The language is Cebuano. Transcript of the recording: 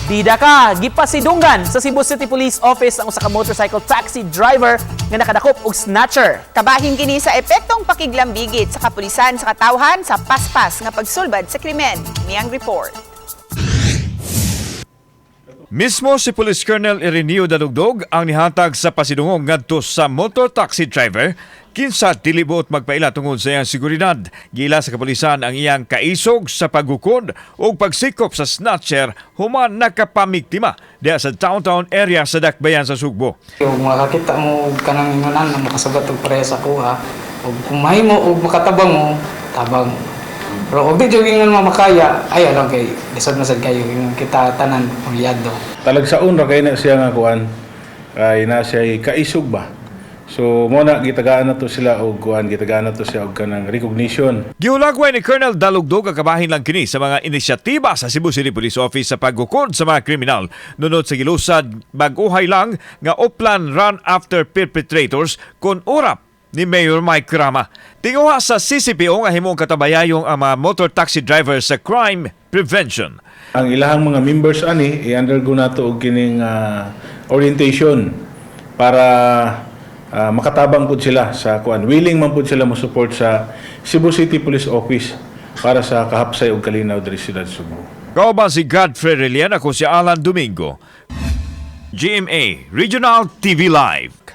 Bida ka, gipasidunggan sa Cebu City Police Office ang usa ka motorcycle taxi driver nga nakadakop og snatcher. Kabahin kini sa epektong pakiglambigit sa kapulisan sa katawhan sa paspas nga pagsulbad sa krimen. Niyang report. Mismo si Police Colonel Ireneo Dalugdog ang nihatag sa pasidungog ngadto sa motor taxi driver kinsa dili buot magpaila tungod sa iyang seguridad. Giila sa kapulisan ang iyang kaisog sa paggukod ug pagsikop sa snatcher human nakapamiktima diha sa downtown area sa Dakbayan sa Sugbo. Ug makakita mo og kanang ingonan na makasabat og parehas sa kuha, ug kung mahimo og makatabang mo, tabang. Pero og di jud ingon mo makaya, ayaw lang kay lisod na sad kayo ingon kita tanan pamilyado. Talagsaon ra kay na siya nga kuan, kay na siya kaisog ba. So mo na gitagaan na to sila og kuan, gitagaan na to siya og kanang recognition. Gihulagway ni Colonel Dalugdog ang kabahin lang kini sa mga inisyatiba sa Cebu City Police Office sa paggukod sa mga kriminal. Nunod sa gilusad, bag-ohay lang nga Oplan Run After Perpetrators kon URAP ni Mayor Mike Rama. Tinguha sa CCPO nga himong katabayayong ang mga motor taxi drivers sa crime prevention. Ang ilahang mga members ani i-undergo nato og kining orientation para makatabang pud sila sa kuan. Willing man pud sila mo support sa Cebu City Police Office para sa kahapsay ug kalinaw diri sa siyudad Cebu. Kauban si Godfrey Relian, ako si Alan Domingo. GMA Regional TV Live.